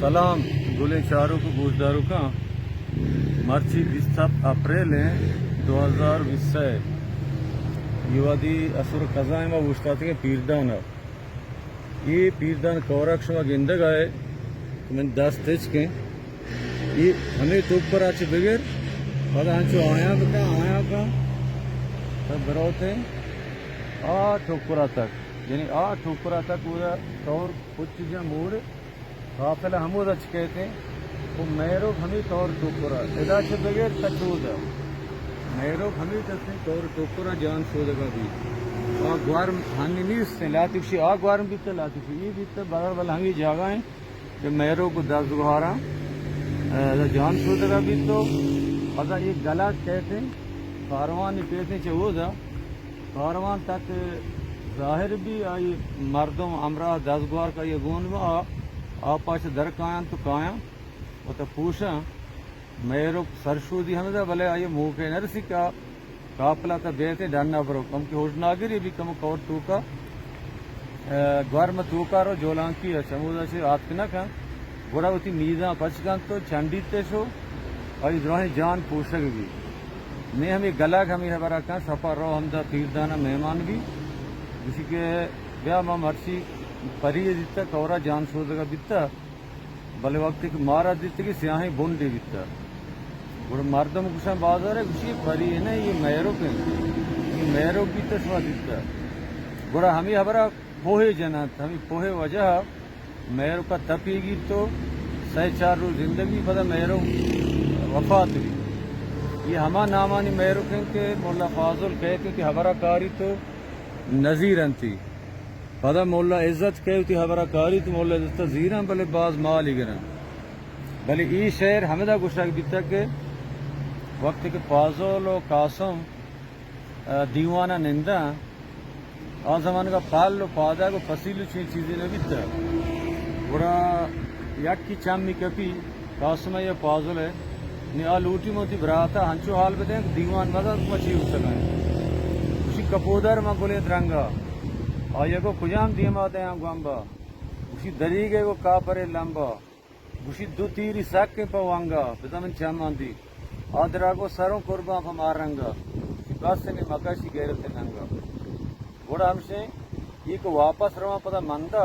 سلام گلیں چاروک و گوشداروکاں، مرچی بیست ہپت اپریل ایں دو ہزار بیست ء۔ اے وہدی اسر قضا ایں، ما اوشتاتگیں پیردان ء۔ اے پیردان کورک شما گندگ ء ئے، من دست ہچکیں۔ اے ہمے ٹکر ء چہ بگر، پدا انچو آیاں بکن، آیاں بکن، تاں بروتیں آ ٹکر ء تک، یعنی آ ٹکر ء تک اودا کور پچ جاں موڑ، قافلہ ہمودا چکیتیں، و مہروک ہمے طور ٹکرا، ادا چہ بغیر تا چودا۔ مہروک ہمے دستیں طور ٹکرا جان شودگا بیت۔ آ گورم ہنی نیست، لاتی کشی آ گورم بیت، لاتی کشی ای بیت، برابر بل ہمے جاگہ ہیں کہ مہروک و دزگوہاراں، ادا جان شودگا بیت تو پدا یہ گلات کہتے، کاروانی کہتے چہ اودا۔ کاروان تک ظاہر بی، آئی مردم ہمراہ دزگوار کا یہ گون با، آ، آپا چہ در کایاں تو کایاں و تا پوشاں۔ مہروک سرشودی ہمدا، بلے آئی موقع نرسی کہ قافلہ تا بیتے ڈنا برو، کم کہ ہوش ناگری بی کم کور توکا۔ ء، گورم توکا رو جولانکی ء چمودا چہ آتک نہ کن، گڑا وتی میزاں پچ کنت و چنڈیت ء شو، آئی دراہیں جان پوشگ بی۔ نے ہمے گلگ ہمے ہبرا کن، شپا رو ہمدا پیردان ء مہمان بی، گوشی کہ بیا ما مرچی پری ء دیتہ، کورا جان شودگا بیتہ۔ بلے وقتے کہ مارا دیتگی سیاہیں بنڈے بیتہ۔ گڑا مردم گوشاں بازار ء، گوشی پری نہ، یہ مہروک ہیں، یہ مہروک بیتہ شما دیتہ۔ گڑا ہمے ہبرا پوہے جنانت، ہمے پوہے وجہ مہروکا تپی گیت تو سئے چار روز زندگی پدا مہروک وفات بی۔ یہ ہما نامانی مہروک ہیں کہ مولا فاضل کہتے کہ ہبرا کاری تو نزیر انتی۔ پدا مولا عزت کئے وتی ہبرا کاریت، مولا عزت زیراں بلے باز مالی گراں۔ بلے ای شعر ہمدا گوشگ بیتگ کہ وقتی کہ پازول و قاسم، ء، دیوانا ننداں، آ زمانگا پال و پادگ و پسیل و چین چیزی نہ بیتگ۔ گڑا یکی چمی کپی، قاسم ء یا پازل ء، نی آ لوٹی من وتی برات ء ہنچو حال بدیں کہ دیوان مدن ما چی بوتگاں۔ گوشی کپودر من گلیں درنگا، آئی ء گو کجام دیما دیاں گومبا؟ گوشی دریگے گو کاپرے لمبا۔ گوشی دو تیری سکیں پہ وانگا، بزاں من چمان دی۔ آ درا گو سروں قربان پہ مارنگا۔ گوشی بس نی مکشی غیرت ننگا۔ گڑا ہمشیں، یہ کہ واپس رواں پدا مندا،